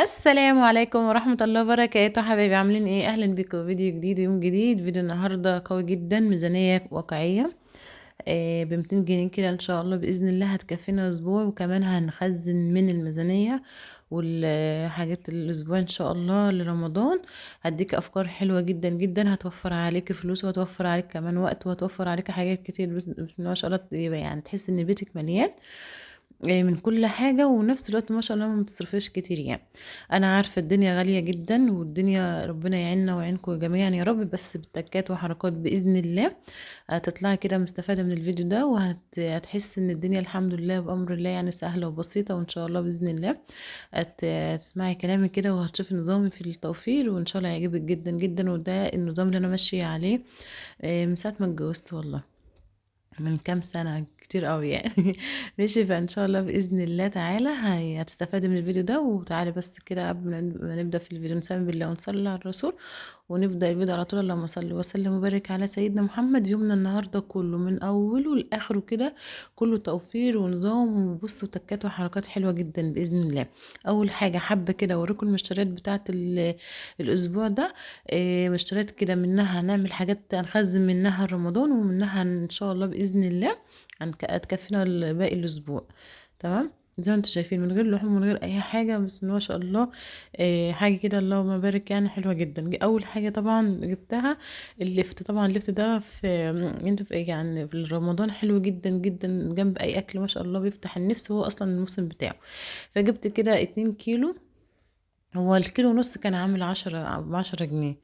السلام عليكم ورحمة الله وبركاته. حبايبي عاملين ايه؟ اهلا بكم في فيديو جديد ويوم جديد. فيديو النهاردة قوي جدا، ميزانية واقعية ب200 جنيه كده ان شاء الله بإذن الله هتكفينا اسبوع، وكمان هنخزن من الميزانية والحاجات الاسبوع ان شاء الله لرمضان. هديك افكار حلوة جدا جدا، هتوفر عليك فلوس وهتوفر عليك كمان وقت وهتوفر عليك حاجات كتير. بسم الله ما شاء الله، يعني تحس ان بيتك مليان من كل حاجة، ونفس الوقت ما شاء الله ما بتصرفيش كتير. يعني انا عارفة الدنيا غالية جدا، والدنيا ربنا يعيننا ويعينكم جميعا يا رب، بس بالتكات وحركات بإذن الله هتطلعي كده مستفادة من الفيديو ده، وهتحس ان الدنيا الحمد لله بأمر الله يعني سهلة وبسيطة، وان شاء الله بإذن الله هتسمعي كلامي كده وهتشوفي نظامي في التوفير، وان شاء الله هيعجبك جدا جدا. وده النظام اللي انا ماشية عليه من ساعة ما اتجوزت، والله من كام سنة كتير قوي يعني. ماشي، فان شاء الله بإذن الله تعالى هتستفادي من الفيديو ده. وتعالي بس كده قبل ما نبدأ في الفيديو نسمي بالله ونصلي على الرسول ونبدأ الفيديو على طول. اللهم صل وسلم وبارك على سيدنا محمد. يومنا النهاردة كله من أوله لآخره كده كله توفير ونظام، وبصوا تكات وحركات حلوة جدا بإذن الله. أول حاجة حابة كده أوريكم المشتريات بتاعت الأسبوع ده. مشتريات كده منها هنعمل حاجات هنخزن منها رمضان، ومنها إن شاء الله بإذن الله هتكفينا باقي الأسبوع. تمام، زي ما انتم شايفين من غير لحوم ومن غير اي حاجة، بسم الله ما شاء الله. حاجة كده اللهم بارك يعني حلوة جدا. اول حاجة طبعا جبتها اللفت. طبعا اللفت ده في انتوا في ايه يعني في رمضان حلو جدا جدا جنب اي اكل ما شاء الله، بيفتح النفس، هو اصلا الموسم بتاعه. فجبت كده 2 كيلو، هو الكيلو ونص كان عامل 10 جنيه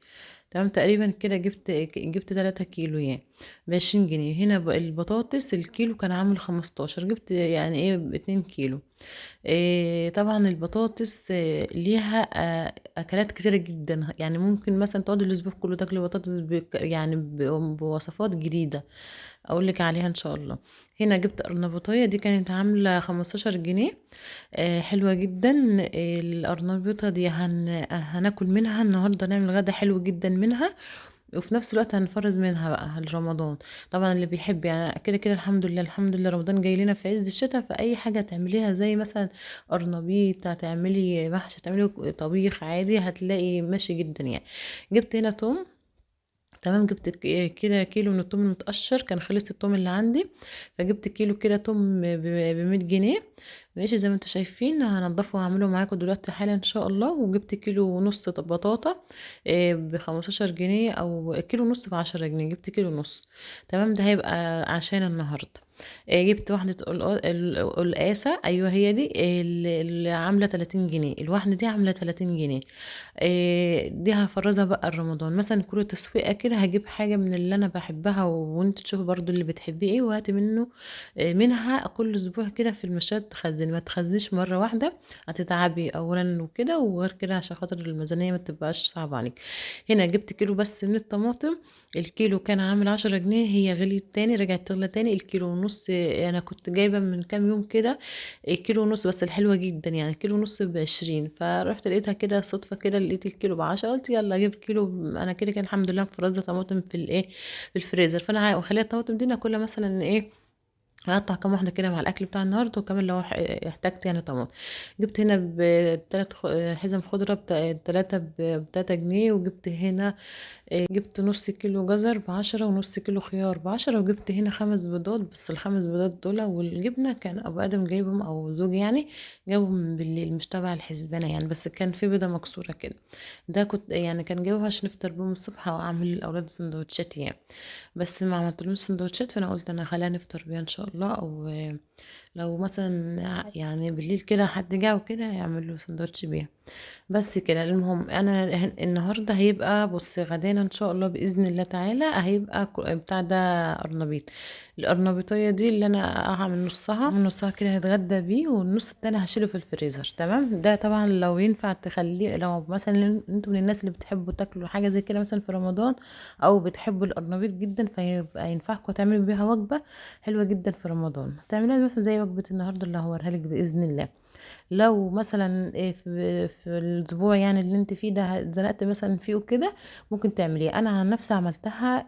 تمام تقريبا كده. جبت 3 كيلو يعني ب20 جنيه. هنا البطاطس الكيلو كان عامل 15، جبت يعني ايه 2 كيلو. طبعا البطاطس ليها اكلات كتيرة جدا، يعني ممكن مثلا تقعدي الاسبوع كله تاكلي بطاطس يعني بوصفات جديدة اقول لك عليها ان شاء الله. هنا جبت قرنبيطيه، دي كانت عامله 15 جنيه. حلوة جدا. القرنبيطه دي هناكل منها النهارده، نعمل غدا حلو جدا منها، وفي نفس الوقت هنفرز منها بقى لرمضان. طبعا اللي بيحب يعني كده كده الحمد لله الحمد لله رمضان جاي لنا في عز الشتاء، فاي حاجة تعمليها زي مثلا قرنبيط، هتعملي محشي، هتعملي طبيخ عادي، هتلاقي ماشي جدا يعني. جبت هنا توم، تمام، جبت كده كيلو من التوم المتقشر، كان خلص التوم اللي عندي، فجبت كيلو كده توم ب100 جنيه. ماشي زي ما انتم شايفين هنضفه وهعمله معاكم دلوقتي حالا ان شاء الله. وجبت كيلو ونص بطاطا ب15 جنيه، او كيلو ونص ب10 جنيه، جبت كيلو ونص تمام. ده هيبقى عشان النهارده. جبت واحدة القلقاسة، ايوه هي دي اللي عاملة 30 جنيه، الواحدة دي عاملة 30 جنيه. دي هفرزها بقى رمضان. مثلا كل تسويقة كده هجيب حاجة من اللي انا بحبها، وانت تشوفي برضو اللي بتحبيه ايه وهاتي منها كل اسبوع كده في المشات. تخزني، ما تخزنيش مرة واحدة هتتعبي اولا وكده، وغير كده عشان خاطر الميزانية ما تبقاش صعبة عليك. هنا جبت كيلو بس من الطماطم، الكيلو كان عامل 10 جنيه، هي غليت تاني، رجعت تغلى تاني. الكيلو ونص انا كنت جايبة من كام يوم كده كيلو ونص بس الحلوة جدا يعني، كيلو ونص ب20، فروحت لقيتها كده صدفة كده، لقيت الكيلو ب10، قلت يلا اجيب كيلو. انا كده كان الحمد لله مفرزة طماطم في الايه في الفريزر، فانا هخليها الطماطم دي ناكلها مثلا ايه، هقطع كام واحدة كده مع الاكل بتاع النهارده، وكمان لو احتاجت يعني طماطم. جبت هنا بتلات حزم خضرة تلاتة بتلاتة جنيه. وجبت هنا جبت نص كيلو جزر ب10، ونص كيلو خيار ب10، وجبت هنا 5 بيضات بس. ال5 بيضات دول والجبنة كان ابو ادم جايبهم، او زوجي يعني جابهم بالليل، مش تبع الحسبانة يعني، بس كان في بيضة مكسورة كده، ده كنت يعني كان جايبها عشان نفطر بيهم الصبح واعمل للاولاد سندوتشات يعني، بس ما عملتلهمش سندوتشات، فانا قلت انا خلينا نفطر بيها ان شاء الله، او لو مثلا يعني بالليل كده حد جه وكده يعمل له سندوتش بيها بس كده. المهم انا النهارده هيبقى بصي غدانا ان شاء الله باذن الله تعالى هيبقى بتاع ده قرنبيط. القرنبيطيه دي اللي انا هعمل نصها، من نصها كده هتغدى بيه، والنص التاني هشيله في الفريزر تمام. ده طبعا لو ينفع تخليه، لو مثلا انتوا من الناس اللي بتحبوا تاكلوا حاجة زي كده مثلا في رمضان، او بتحبوا القرنبيط جدا، فيبقى ينفعكم تعملوا بيها وجبة حلوة جدا في رمضان، تعملوها مثلا زي وجبة النهارده اللي هوريها لك باذن الله. لو مثلا إيه في الاسبوع يعني اللي انت فيه ده اتزنقت مثلا فيه وكده، ممكن تعمليه. انا عن نفسي عملتها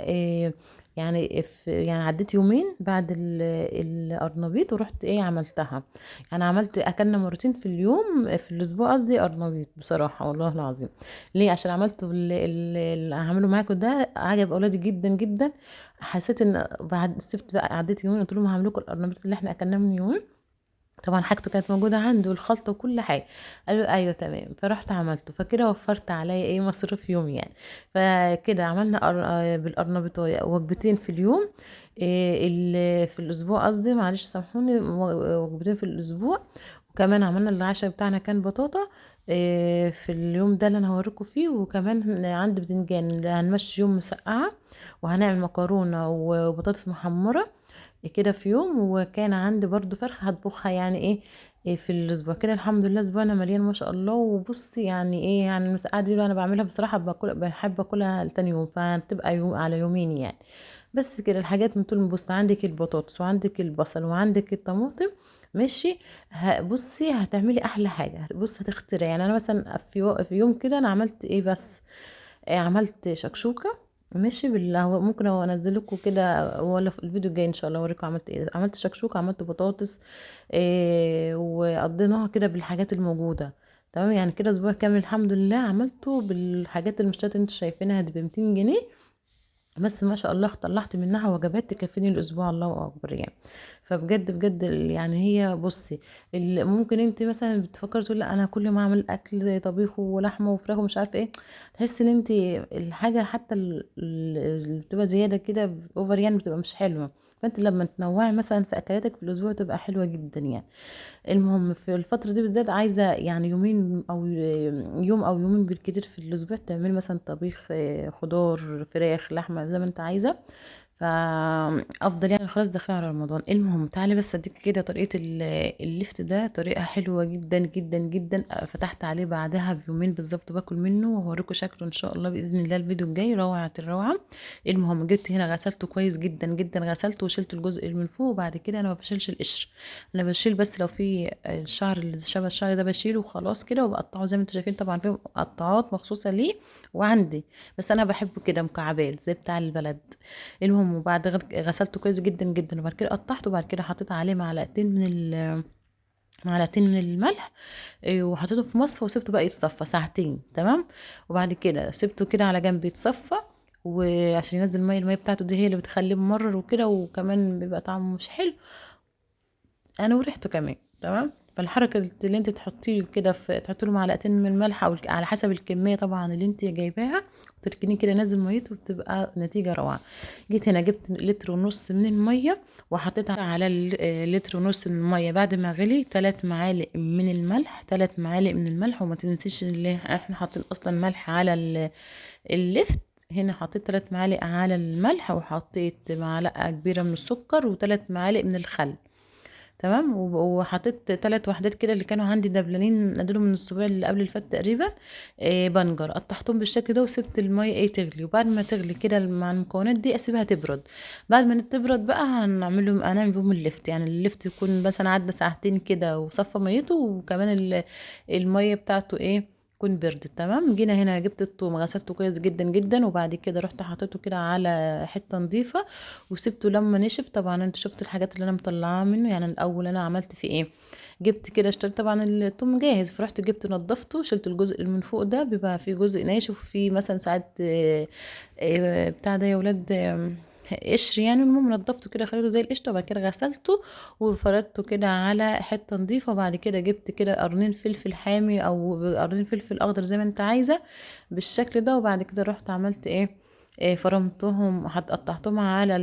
يعني في يعني عديت يومين بعد القرنبيط ورحت ايه عملتها. يعني عملت اكلنا مرتين في اليوم، في الاسبوع قصدي، قرنبيط بصراحة والله العظيم. ليه؟ عشان عملته اللي هعمله معاكم ده عجب اولادي جدا جدا. حسيت ان بعد سبت بقى عديت يومين قلت لهم هعمل لكم القرنبيط اللي احنا اكلناه من يومين، طبعا حاجته كانت موجودة عنده والخلطه وكل حاجة، قالوا ايوه تمام، فرحت عملته. فكده وفرت عليا ايه مصروف يوم يعني. فكده عملنا بالقرنبيطايه وجبتين في اليوم، إيه في الاسبوع قصدي، معلش سامحوني، وجبتين في الاسبوع. وكمان عملنا العشاء بتاعنا كان بطاطا، إيه في اليوم ده اللي انا هوريكم فيه. وكمان عندي بتنجان هنمشي يوم مسقعه، وهنعمل مكرونه وبطاطس محمرة كده في يوم. وكان عندي برضو فرخة هطبخها يعني ايه في الاسبوع كده. الحمد لله اسبوعنا مليان ما شاء الله. وبصي يعني ايه يعني المسقعه دي انا بعملها بصراحة بحب اكلها لتاني يوم، فهتبقى يوم على يومين يعني. بس كده الحاجات من طول. بص عندك البطاطس وعندك البصل وعندك الطماطم ماشي. بصي هتعملي احلى حاجة، بصي هتخترعي. يعني انا مثلا في يوم كده انا عملت ايه بس، إيه عملت شكشوكه ماشي بالله. ممكن انزل لكم كده ولا في الفيديو الجاي ان شاء الله اوريكم عملت ايه. عملت شكشوكه، عملت بطاطس، إيه وقضيناها كده بالحاجات الموجودة تمام. يعني كده اسبوع كامل الحمد لله عملته بالحاجات المشتريات اللي انتوا شايفينها دي ب 200 جنيه بس، ما شاء الله طلعت منها وجبات تكفيني الاسبوع، الله اكبر يعني. فبجد بجد يعني هي بصي ممكن انت مثلا بتفكري تقولي لا انا كل ما اعمل اكل طبيخ ولحمه وفراخ ومش عارفه ايه، تحسي ان انت الحاجة حتى اللي بتبقى زيادة كده over يعني بتبقى مش حلوة. فانت لما تنوعي مثلا في اكلاتك في الاسبوع تبقى حلوة جدا يعني. المهم في الفترة دي بالذات عايزه يعني يومين او يوم او يومين بالكتير في الاسبوع تعملي مثلا طبيخ، خضار، فراخ، لحمه، زي ما انت عايزه، فافضل يعني. خلاص داخلين على رمضان. المهم تعالي بس اديك كده طريقه اللفت ده، طريقه حلوة جدا جدا جدا. فتحت عليه بعدها بيومين بالظبط باكل منه، وهوريكم شكله ان شاء الله باذن الله الفيديو الجاي، روعه الروعة. المهم جبت هنا غسلته كويس جدا جدا، غسلته وشلت الجزء اللي من فوق. وبعد كده انا ما بشيلش القشر، انا بشيل بس لو في الشعر اللي شبه الشعر ده بشيله وخلاص كده، وبقطعه زي ما انتم شايفين. طبعا في مقطعات مخصوصة ليه وعندي، بس انا بحبه كده مكعبات زي بتاع البلد. المهم وبعد غسلته كويس جدا جدا، وبعد كده قطعته، وبعد كده حطيت عليه معلقتين من الملح، وحطيته في مصفى وسبته بقى يتصفى ساعتين تمام. وبعد كده سبته كده على جنب يتصفى، وعشان ينزل المية بتاعته دي هي اللي بتخليه ممرر وكده، وكمان بيبقى طعمه مش حلو انا وريحته كمان تمام. فالحركه اللي انت تحطيه كده في تحطي له معلقتين من الملح او على حسب الكمية طبعا اللي انت جايباها، وتركنيه كده نازل ميته، وبتبقى نتيجة روعه. جيت هنا جبت لتر ونص من المية وحطيت على لتر ونص من المية بعد ما غلي 3 معالق من الملح، 3 معالق من الملح. وما تنسيش اللي احنا حاطين اصلا ملح على اللفت. هنا حطيت 3 معالق على الملح، وحطيت معلقه كبيرة من السكر، و3 معالق من الخل تمام. وحطيت 3 وحدات كده اللي كانوا عندي دبلانين نادلهم من الاسبوع اللي قبل اللي فات تقريبا، بنجر. قطعتهم بالشكل ده وسبت المية تغلي. وبعد ما تغلي كده مع المكونات دي اسيبها تبرد. بعد ما تبرد بقى هنعمل بهم اللفت. يعني اللفت يكون مثلا عدى ساعتين كده وصفى ميته، وكمان المية بتاعته يكون بردت تمام. جينا هنا جبت الثوم غسلته كويس جدا جدا، وبعد كده رحت حطيته كده على حتة نظيفة وسبته لما نشف. طبعا انتوا شفتوا الحاجات اللي انا مطلعاها منه. يعني الاول انا عملت فيه ايه، جبت كده اشتريت طبعا الثوم جاهز، فرحت جبته نضفته، شلت الجزء اللي من فوق ده بيبقى فيه جزء ناشف وفيه مثلا ساعات، بتاع ده يا ولاد، قشر يعني. المهم نضفته كده خليته زي القشطه، وبعد كده غسلته وفردته كده على حتة نظيفة. وبعد كده جبت كده قرنين فلفل حامي او قرنين فلفل اخضر زي ما انت عايزه بالشكل ده. وبعد كده رحت عملت ايه، فرمتهم، قطعتهم على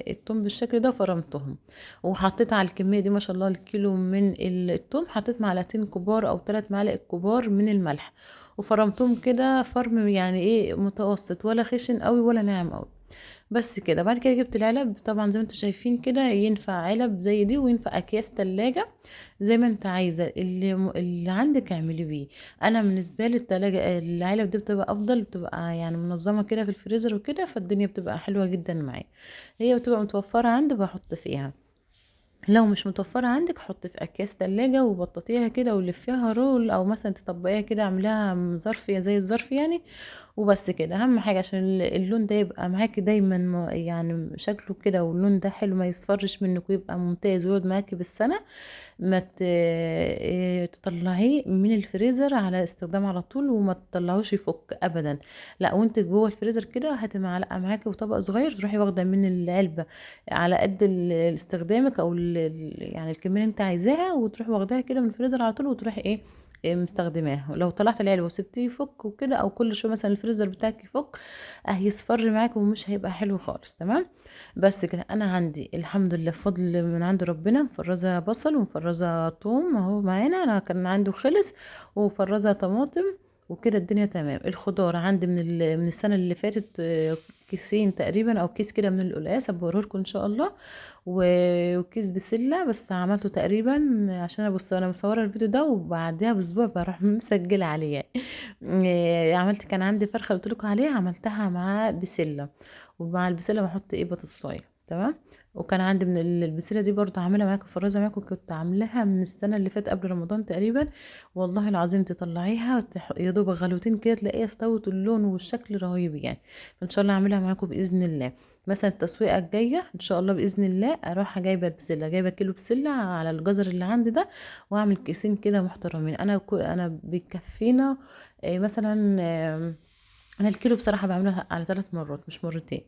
التوم بالشكل ده وفرمتهم، وحطيت على الكمية دي ما شاء الله الكيلو من التوم، حطيت معلقتين كبار او 3 معالق كبار من الملح، وفرمتهم كده فرم يعني ايه متوسط، ولا خشن قوي ولا ناعم قوي، بس كده. بعد كده جبت العلب، طبعا زي ما انتم شايفين كده ينفع علب زي دي وينفع اكياس تلاجة زي ما انت عايزه، اللي عندك اعملي بيه. انا بالنسبة لي التلاجة العلب دي بتبقى افضل، بتبقى يعني منظمة كده في الفريزر وكده، فالدنيا بتبقى حلوة جدا معايا. هي بتبقى متوفرة عندي بحط فيها، لو مش متوفرة عندك حط في اكياس تلاجة وبططيها كده ولفيها رول، او مثلا تطبقيها كده اعمليها ظرف زي الظرف يعني، وبس كده. اهم حاجة عشان اللون ده يبقى معاكي دايما، يعني شكله كده واللون ده حلو، ما يصفرش منك ويبقى ممتاز ويقعد معاكي بالسنة. ما تطلعيه من الفريزر على استخدام على طول، وما تطلعوش يفك ابدا، لا وانت جوه الفريزر كده هاتي معلقه معاكي وطبق صغير، تروحي واخده من العلبة على قد استخدامك او يعني الكمية اللي انت عايزاها، وتروحي واخداها كده من الفريزر على طول، وتروحي ايه مستخدماها. لو طلعت العلبة وسبتيه يفك وكده، او كل شوية مثلا الفريزر بتاعك يفك، هيصفر معاك ومش هيبقى حلو خالص. تمام. بس كده. انا عندي الحمد لله فضل من عند ربنا مفرزه بصل ومفرزه ثوم اهو معانا، انا كان عنده خلص، ومفرزه طماطم وكده الدنيا تمام. الخضار عندي من السنة اللي فاتت، كيسين تقريبا او كيس كده من القلقاس هبوريه لكم ان شاء الله، وكيس بسلة بس عملته تقريبا عشان ابص انا مصوره الفيديو ده وبعدها باسبوع بروح مسجله عليه يعني. عملت كان عندي فرخة قلت لكم عليها، عملتها مع بسلة، ومع البسله بحط ايه بطاطسايه. تمام. وكان عندي من البسله دي برضه عاملها معاكم فرازه معاكم، كنت عاملاها من السنة اللي فاتت قبل رمضان تقريبا، والله العظيم تطلعيها يا دوب غلوتين كده تلاقيها استوت، اللون والشكل رهيب يعني. فان شاء الله اعملها معاكم باذن الله. مثلا التسويقه الجاية ان شاء الله باذن الله اروح جايبه بسلة، جايبه كيلو بسلة على الجزر اللي عندي ده، واعمل كيسين كده محترمين. انا بيكفينا، مثلا، انا الكيلو بصراحة بعملها على 3 مرات مش مرتين،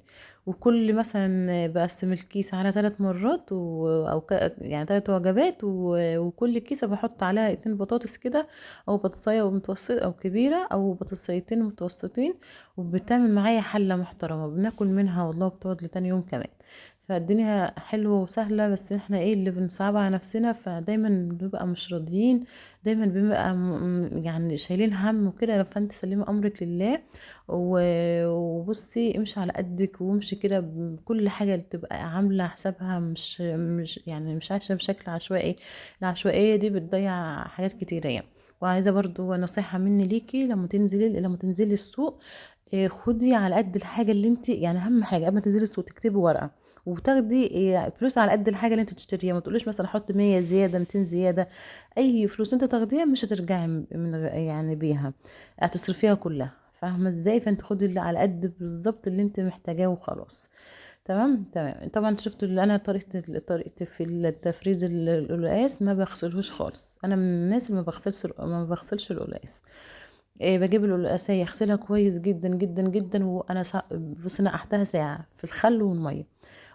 وكل مثلا بقسم الكيس على 3 مرات او يعني 3 وجبات، وكل كيسه بحط عليها 2 بطاطس كده، او بطاطسيه متوسطه او كبيرة، او بطاطسيتين متوسطين، وبتعمل معايا حله محترمه بناكل منها والله، بتقعد لتاني يوم كمان. فالدنيا حلوة وسهلة، بس احنا ايه اللي بنصعبها على نفسنا، فدايما بنبقى مش راضيين، دايما بنبقى شايلين هم وكده. فانت سلمي امرك لله، وبصي امشي على قدك، وامشي كده بكل حاجة اللي تبقى عامله حسابها، مش عايشه بشكل عشوائي. العشوائية دي بتضيع حاجات كتيرة يعني. وعايزه برضو نصيحة مني ليكي، لما تنزلي السوق، خدي على قد الحاجة اللي انت يعني، اهم حاجة قبل ما تنزلي السوق تكتبي ورقة وتاخدي، فلوس على قد الحاجة اللي انت تشتريها. ما تقوليش مثلا حط 100 زيادة 200 زيادة، اي فلوس انت تاخديها مش هترجعي من يعني بيها، هتصرفيها كلها. فاهمه ازاي؟ فانت خدي اللي على قد بالظبط اللي انت محتاجاه وخلاص. تمام تمام. طبعا انتوا شفتوا اللي انا طريقتي في التفريز القلقاس، ما بغسلهوش خالص. انا من الناس اللي ما بغسلش القلقاس. بجيب القلقاسيه اغسلها كويس جدا جدا جدا، وانا بص نقعتها ساعة في الخل والمية،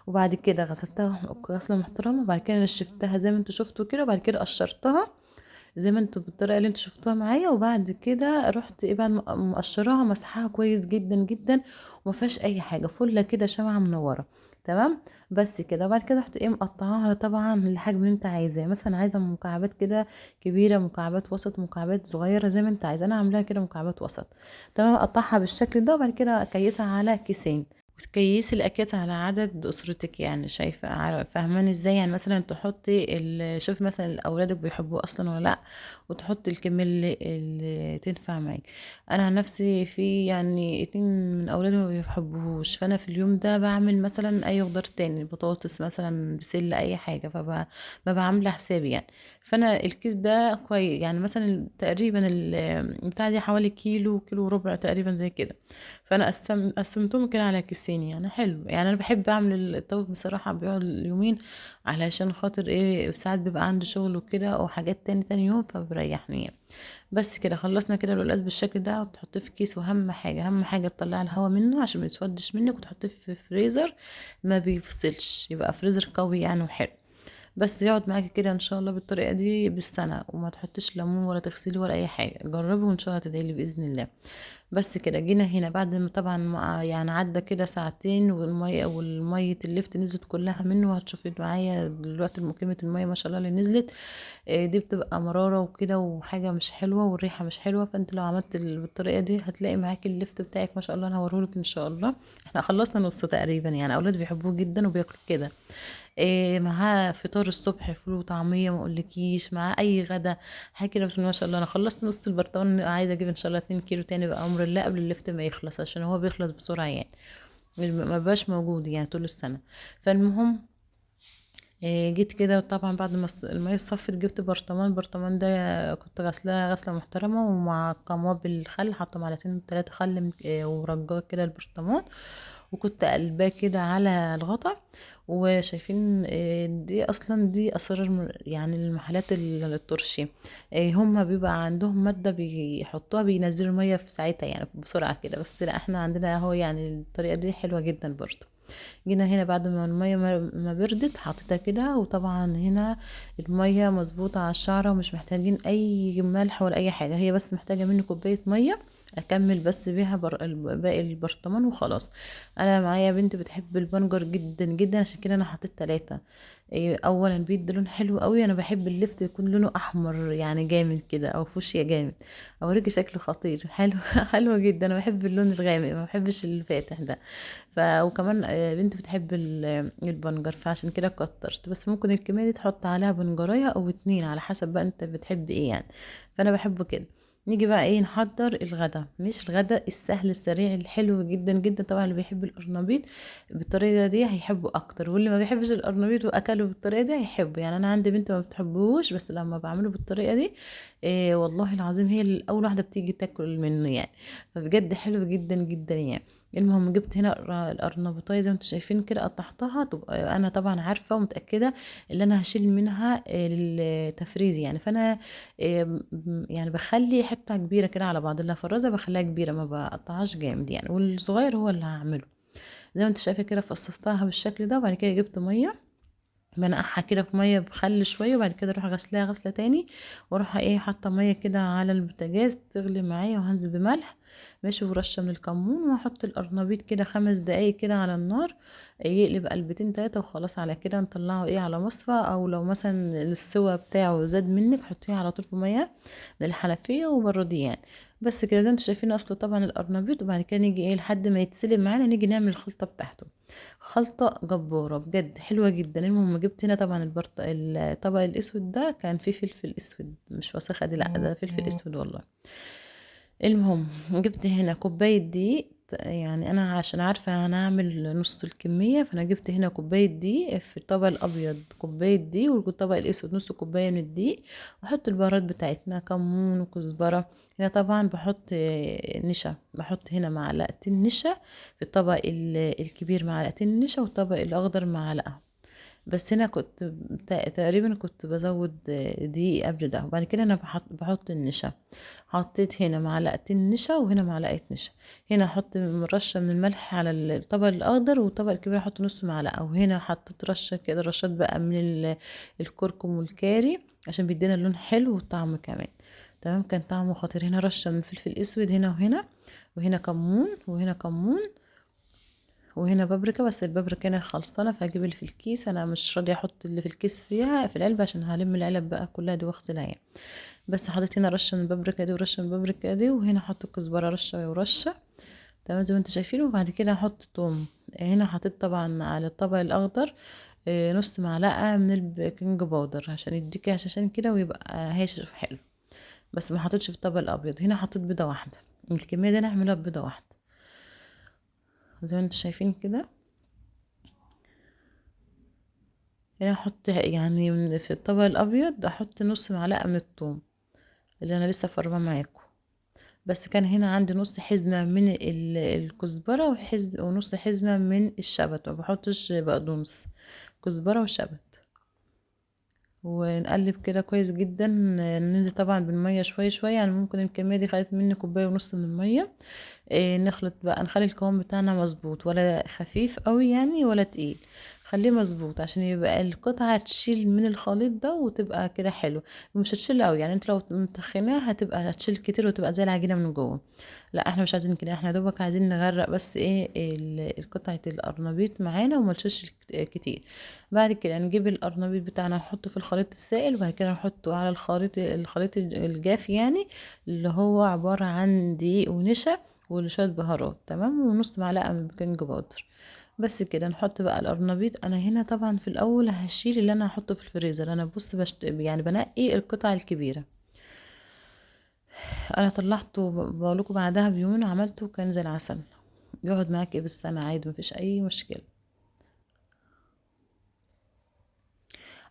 وبعد كده غسلتها غسله محترمه، وبعد كده نشفتها زي ما انتوا شفتوا كده، وبعد كده قشرتها زي ما انتوا بالطريقة اللي انتوا شفتوها معايا، وبعد كده رحت بعد ما مقشراها مسحها كويس جدا جدا وما فيهاش اي حاجة، فله كده شمعة منورة. تمام بس كده. وبعد كده رحت مقطعاها طبعا الحجم اللي انت عايزاه، مثلا عايزه مكعبات كده كبيرة، مكعبات وسط، مكعبات صغيرة، زي ما انت عايزه. انا عاملاها كده مكعبات وسط. تمام. اقطعها بالشكل ده، وبعد كده اكيسها على كيسين، وتكيسي الاكياس على عدد اسرتك يعني، شايفه فاهماني ازاي؟ يعني مثلا تحطي شوف مثلا اولادك بيحبوه اصلا ولا لا، وتحطي الكمية اللي تنفع معاك. انا عن نفسي في 2 من اولادي ما بيحبوهوش، فانا في اليوم ده بعمل مثلا اي خضار تاني، بطاطس مثلا، بسلة، اي حاجة، فببقى عامله حسابي يعني. فانا الكيس ده كويس يعني، مثلا تقريبا بتاع دي حوالي كيلو، كيلو وربع تقريبا زي كده، فانا قسمتهم كده على كيسين يعني. حلو يعني. انا بحب اعمل الطبخ بصراحة، بيقعد يومين علشان خاطر ساعات بيبقى عندي شغل وكده او حاجات تاني يوم، فبريحني يعني. بس كده خلصنا كده القلقاس بالشكل ده، وتحطيه في كيس. واهم حاجة، اهم حاجة تطلعي الهواء منه عشان ما يسودش منك، وتحطيه في فريزر ما بيفصلش، يبقى فريزر قوي يعني وحلو. بس يقعد معاكي كده ان شاء الله بالطريقة دي بالسنة، وما تحطيش ليمون ولا تغسلي ولا اي حاجة. جربي وان شاء الله تدعيلي باذن الله. بس كده جينا هنا بعد ما طبعا ما يعني عدى كده ساعتين، والمية اللفت نزلت كلها منه، وهتشوفي معايا دلوقتي كمية المية ما شاء الله اللي نزلت. دي بتبقى مرارة وكده وحاجه مش حلوة والريحه مش حلوة. فانت لو عملت بالطريقة دي هتلاقي معاكي اللفت بتاعك ما شاء الله. انا هوريهولك ان شاء الله. احنا خلصنا نص تقريبا يعني، اولاد بيحبوه جدا وبياكلوا كده. معاه فطار الصبح فول وطعميه ما اقولكيش، معاه اي غدا حاجة كده. بس ما شاء الله انا خلصت نص البرطمان، عايزه اجيب ان شاء الله 2 كيلو تاني بامر الله قبل اللفت ما يخلص، عشان هو بيخلص بسرعة يعني، ما بقاش موجود يعني طول السنة. فالمهم جيت كده طبعا بعد ما المية صفت، جبت برطمان. البرطمان ده كنت غسلاه غسله محترمه ومعقماه بالخل، حاطه معلقتين 3 خل ورجاه كده البرطمان، وكنت قلباه كده على الغطا. وشايفين دي اصلا دي اسرار يعني المحلات الترشي، هما بيبقى عندهم مادة بيحطوها بينزلوا المية في ساعتها يعني بسرعة كده، بس لا احنا عندنا اهو يعني الطريقة دي حلوة جدا برضو. جينا هنا بعد ما المية ما بردت حطيتها كده، وطبعا هنا المية مظبوطة على الشعرة ومش محتاجين اي ملح ولا اي حاجة، هي بس محتاجه مني كوباية مية اكمل بس بيها باقي البرطمان وخلاص. انا معايا بنت بتحب البنجر جدا جدا، عشان كده انا حطيت 3. اولا بيدي لون حلو قوي، انا بحب اللفت يكون لونه احمر يعني جامد كده او فوشيا جامد، اوريكي شكله خطير حلو حلو جدا. انا بحب اللون الغامق ما بحبش الفاتح ده. وكمان بنت بتحب البنجر، فعشان كده كترت، بس ممكن الكمية دي تحط عليها بنجريه او 2 على حسب بقى انت بتحب ايه يعني، فانا بحبه كده. نيجي بقى ايه نحضر الغدا، مش الغدا السهل السريع الحلو جدا جدا. طبعا اللي بيحب القرنبيط بالطريقة دي هيحبه اكتر، واللي ما بيحبش القرنبيط واكله بالطريقة دي هيحبه. يعني انا عندي بنت ما بتحبوش، بس لما بعمله بالطريقة دي إيه والله العظيم هي اول واحدة بتيجي تاكل منه يعني، فبجد حلو جدا جدا يعني. المهم جبت هنا القرنبيطايه زي ما انتم شايفين كده قطعتها. طب انا طبعا عارفه ومتاكده اللي انا هشيل منها التفريز يعني، فانا يعني بخلي حتة كبيرة كده على بعض، اللي هفرزها بخليها كبيرة ما بقطعهاش جامد يعني، والصغير هو اللي هعمله زي ما انتم شايفه كده. فصصتها بالشكل ده، وبعد كده جبت مية بنقعها كده في مية بخل شوية، وبعد كده اروح غسلاها غسله تاني، واروح ايه حاطه مية كده على البوتاجاز تغلي معايا، وهنزل بملح ماشي ورشه من الكمون، واحط القرنبيط كده 5 دقايق كده على النار يقلب قلبتين 3 وخلاص. على كده نطلعه ايه على مصفى، او لو مثلا السوا بتاعه زاد منك حطيه على طول في مية من الحنفية وبرديه يعني. بس كده زي ما انتم شايفين اصله طبعا القرنبيط. وبعد كده نيجي ايه لحد ما يتسلق معانا نيجي نعمل الخلطة بتاعته، خلطه جبارة بجد حلوة جدا. المهم جبت هنا طبعا الطبق الاسود ده كان فيه فلفل اسود، مش وسخة دي، لا ده فلفل اسود والله. المهم جبت هنا كوباية دقيق، يعني انا عشان عارفه انا هعمل نص الكمية، فانا جبت هنا كوباية دقيق في الطبق الابيض كوباية دقيق، والطبق الاسود نص كوباية من الدقيق، واحط البهارات بتاعتنا كمون وكزبره. هنا طبعا بحط نشا، بحط هنا معلقتين نشا في الطبق الكبير معلقتين نشا، والطبق الاخضر معلقه بس. هنا كنت تقريبا كنت بزود دقيق قبل ده. وبعد كده انا بحط النشا، حطيت هنا معلقتين نشا وهنا معلقه نشا. هنا احط رشه من الملح على الطبق الاخضر، والطبق الكبير احط نص معلقه. وهنا حطيت رشه كده رشات بقى من الكركم والكاري عشان بيدينا اللون حلو والطعم كمان تمام، كان طعمه خطير. هنا رشه من فلفل اسود هنا وهنا، وهنا كمون وهنا كمون، وهنا بابريكا، بس البابريكا هنا خلصانه فهجيب اللي في الكيس، انا مش راضية احط اللي في الكيس فيها في العلبة عشان هلم العلب بقى كلها دي واغسلها يعني. بس حطيت هنا رشه من البابريكا دي ورشه من البابريكا دي، وهنا احط الكزبره رشه ورشه تمام زي ما انتم شايفين. وبعد كده احط توم، هنا حطيت طبعا على الطبق الاخضر نص معلقه من ال baking powder عشان يديكي هشاشين كده ويبقى هاشش وحلو، بس ما حطيتش في الطبق الابيض. هنا حطيت بيضة واحدة، الكمية دي انا هعملها ببيضه واحدة زي ما انتم شايفين كده. هنا احط يعني في الطبق الابيض احط نص معلقه من الثوم اللي انا لسه فرماه معاكم، بس كان هنا عندي نص حزمه من الكزبره ونص حزمه من الشبت، ما بحطش بقدونس، كزبره وشبت. ونقلب كده كويس جدا، ننزل طبعا بالمية شوية شوية، يعني ممكن الكمية دي خدت مني كوباية ونص من المية. نخلط بقى، نخلي القوام بتاعنا مظبوط، ولا خفيف قوي يعني ولا تقيل، خليه مظبوط عشان يبقى القطعة تشيل من الخليط ده وتبقى كده حلو، مش هتشيل قوي يعني. انت لو متخناها هتبقى هتشيل كتير وتبقى زي العجينة من جوه، لا احنا مش عايزين كده، احنا دوبك عايزين نغرق بس ايه القطعة القرنبيط معانا وما تشيلش كتير. بعد كده نجيب القرنبيط بتاعنا نحطه في الخليط السائل، وبعد كده نحطه على الخليط الجاف يعني اللي هو عبارة عن دقيق ونشا وشوية بهارات تمام، ونص معلقه من ال baking powder بس كده. نحط بقى القرنبيط. انا هنا طبعا في الاول هشيل اللي انا هحطه في الفريزر، انا بص يعني بنقي القطع الكبيرة. انا طلعته بقولكم بعدها بيومين عملته كان زي العسل، يقعد معاك ايه بالسنة عادي مفيش اي مشكلة.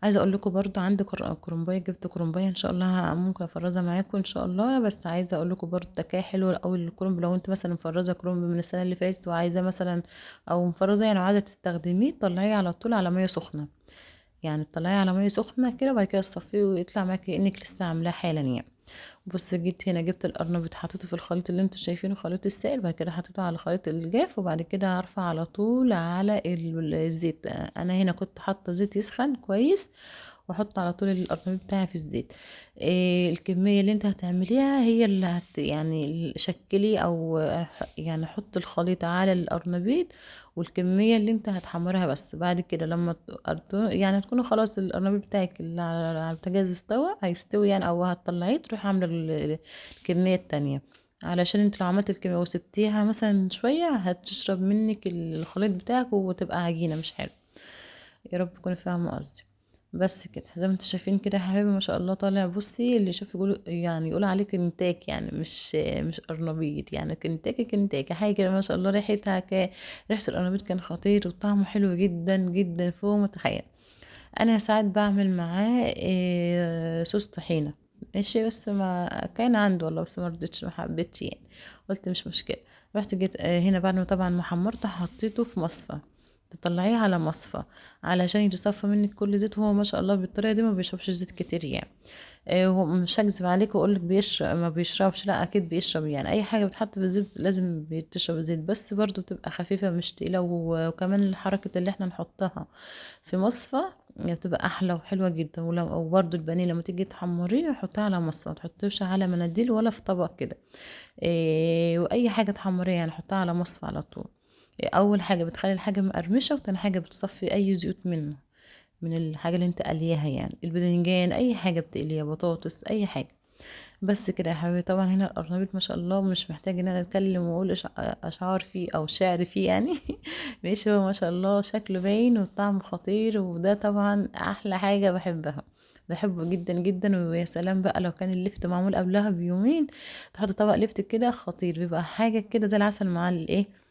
عايزه اقول لكم برضو عندي كرنبايه، جبت كرنبايه ان شاء الله ممكن افرزها معاكم ان شاء الله. بس عايزه اقول لكم برضو تكايه حلوة قوي للكرنب. لو انت مثلا مفرزه كرنب من السنة اللي فاتت وعايزه مثلا، او مفرزه يعني وعايزه تستخدميه، طلعيه على طول على مية سخنة، يعني تطلعيه على مية سخنة كده، وبعد كده تصفية ويطلع معاكي كانك لسه عاملاه حالا يعني. بص جيت هنا جبت القرنبيط حطيته في الخليط اللي انتوا شايفينه، خليط السائل، بعد كده حطيته على خليط الجاف، وبعد كده هرفع على طول على الزيت. انا هنا كنت حاطه زيت يسخن كويس، واحط على طول القرنبيط بتاعي في الزيت. الكمية اللي انت هتعمليها هي اللي هت يعني شكلي، او يعني حط الخليط على القرنبيط والكميه اللي انت هتحمرها بس. بعد كده لما يعني تكونوا خلاص القرنبيط بتاعك اللي على البوتاجاز استوى، هيستوي يعني، او هتطلعيه تروحي عامله الكمية التانية. علشان انت لو عملت الكمية وسبتيها مثلا شوية هتشرب منك الخليط بتاعك وتبقى عجينه مش حلو. يا رب تكوني فاهمه قصدي. بس كده زي ما انتوا شايفين كده يا حبايبي ما شاء الله طالع. بصي اللي يشوف يقول يعني يقول عليه كنتاكي، يعني مش قرنبيط، يعني كنتاكي كنتاكي حاجة كده ما شاء الله. ريحتها ريحه القرنبيط كان خطير، وطعمه حلو جدا جدا فوق ما تتخيل. انا ساعات بعمل معاه صوص طحينه ماشي، بس ما كان عنده والله، بس ما رضيتش، ما حبيتش يعني، قلت مش مشكلة. رحت جيت هنا بعد ما طبعا ما حمرته حطيته في مصفى، تطلعيه على مصفى علشان يتصفى منك كل زيت. هو ما شاء الله بالطريقة دي ما بيشربش زيت كتير يعني. هو مش هكذب عليك واقول لك بيشرب ما بيشربش، لا اكيد بيشرب يعني، اي حاجة بتحط في الزيت لازم بتشرب زيت، بس برضو بتبقى خفيفة مش تقيلة. وكمان الحركة اللي احنا نحطها في مصفى بتبقى احلى وحلوه جدا. وبرضو البانيه لما تيجي تحمريه حطيه على مصفى، ما تحطيهوش على مناديل ولا في طبق كده. واي حاجة تحمريها يعني حطها على مصفى على طول. اول حاجة بتخلي الحاجة مقرمشه، وتاني حاجة بتصفي اي زيوت منه، من الحاجة اللي انت قليها يعني، الباذنجان اي حاجة بتقليها، بطاطس اي حاجة. بس كده يا حبيبي. طبعا هنا القرنبيط ما شاء الله مش محتاج ان انا اتكلم واقول اشعار فيه او شعر فيه يعني. ماشي، هو ما شاء الله شكله باين والطعم خطير، وده طبعا احلى حاجة بحبها، بحبه جدا جدا. ويا سلام بقى لو كان اللفت معمول قبلها بيومين، تحط طبق لفت كده خطير، بيبقى حاجة كده زي العسل مع الايه،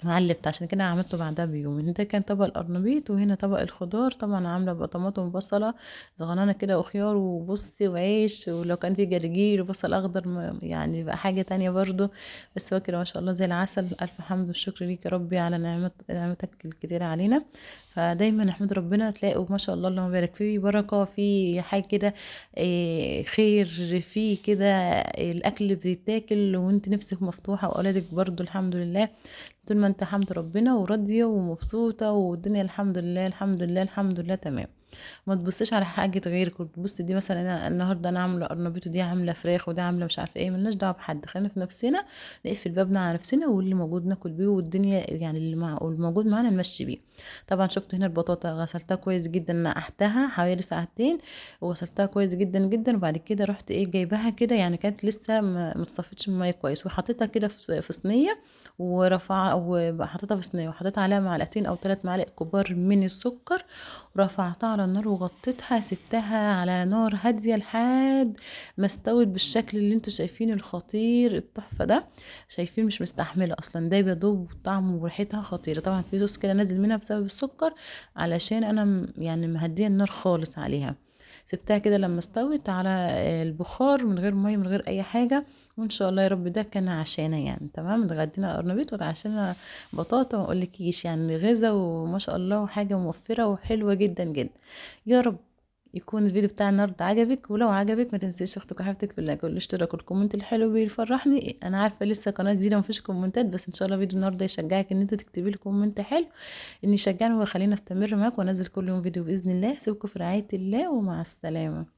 مع اللفت. عشان كده عملته بعدها بيومين. ده كان طبق القرنبيط، وهنا طبق الخضار. طبعا عامله بقى طماطم وبصله صغننه كده وخيار وبصي وعيش، ولو كان في جرجير وبصل اخضر يعني بقى حاجة تانية برضو. بس هو كده ما شاء الله زي العسل. الف حمد والشكر ليك يا ربي على نعمتك الكتيرة علينا. فدايما نحمد ربنا، تلاقوا ما شاء الله اللهم بارك فيه بركة في حاجة كده، خير فيه كده، الاكل بيتاكل وانت نفسك مفتوحة، واولادك برضو الحمد لله. طول ما انت حمد ربنا وراضيه ومبسوطة والدنيا الحمد لله الحمد لله الحمد لله تمام. ما تبصيش على حاجة غيرك وتبصي دي مثلا انا النهارده انا عامله قرنبيط ودي عامله فراخ ودي عامله مش عارفه ايه، ملناش دعوه بحد، خلينا في نفسنا، نقفل بابنا على نفسنا، واللي موجود ناكل بيه، والدنيا يعني اللي مع والموجود معانا نمشي بيه. طبعا شفت هنا البطاطا غسلتها كويس جدا، نقعتها حوالي ساعتين وغسلتها كويس جدا جدا، وبعد كده رحت ايه جايباها كده، يعني كانت لسه ما اتصفتش من المية كويس، وحطيتها كده في صينية، ورفع وحطيتها في صينية وحطيت عليها معلقتين او 3 معالق كبار من السكر، ورفعتها على النار وغطيتها، سبتها على نار هادية لحد ما استوت بالشكل اللي انتوا شايفينه الخطير التحفة ده. شايفين مش مستحمله اصلا، ده بيدوب طعمه وريحتها خطيرة. طبعا في صوص كده نازل منها بسبب السكر، علشان انا يعني مهديه النار خالص عليها. سبتها كده لما استوت على البخار من غير مية من غير اي حاجة، وان شاء الله يا رب ده كان عشانا يعني تمام. اتغدينا قرنبيط وتعشينا بطاطا، ما اقولكيش يعني غذا وما شاء الله، وحاجه موفره وحلوه جدا جدا. يا رب يكون الفيديو بتاع النهارده عجبك، ولو عجبك ما تنسيش اختك وحبيبتك في ال like والاشتراك وال comment الحلو بيفرحني. انا عارفه لسه قناة جديدة ما فيش كومنتات، بس ان شاء الله فيديو النهارده يشجعك ان انت تكتبي لي comment حلو ان يشجعني ويخليني استمر معاك وانزل كل يوم فيديو باذن الله. سيبكم في رعاية الله ومع السلامة.